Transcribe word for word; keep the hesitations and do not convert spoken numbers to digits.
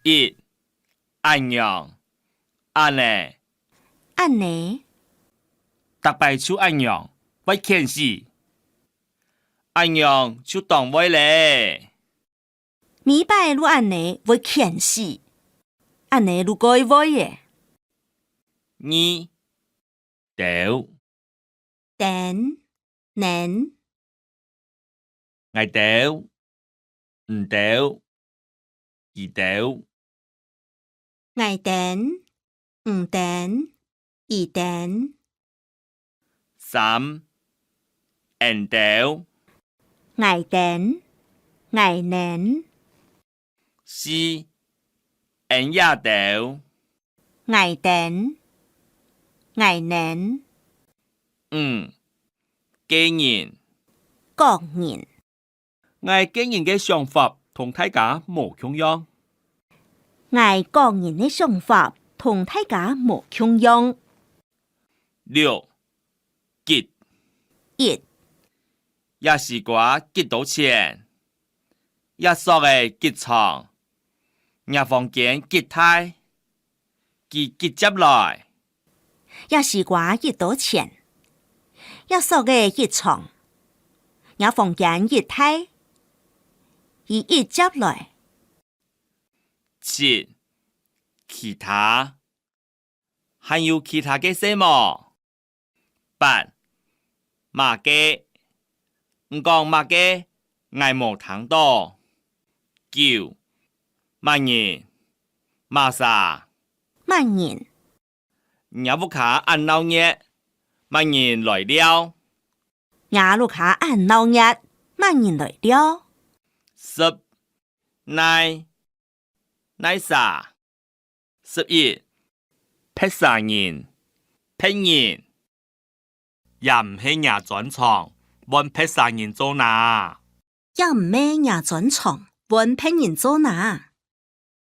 一、恁樣，恁呢。恁呢。逐擺就恁樣，會譴死。恁樣就當會咧。每擺都恁呢會譴死。恁呢都蓋會咧。二、兜。 等、等。𠊎兜、你兜、佢兜。𠊎等、你等、佢等。三、𫣆兜。𠊎等、𠊎等。 四、𫣆這兜。𠊎等、𠊎等。五、個人。各人。𠊎個人个想法同大家無共樣。𠊎個人个想法同大家無共樣。 六、極。一。這西瓜幾多錢？這索仔幾長？若房間幾大？佢幾接來？這西瓜幾多錢？這索仔幾長？若房間幾大？佢幾接來？七、其他。 還有其他个事無？八、麼个？你講麼个？𠊎無聽到。九、麼人？麼儕？麼人？若屋下恁鬧熱，麼人來尞？若屋下恁鬧熱，麼人來尞？十、哪？ 哪儕？十一、別儕人，別人。這毋係若專長，換別儕人做哪？這毋係若專長，換別人做哪？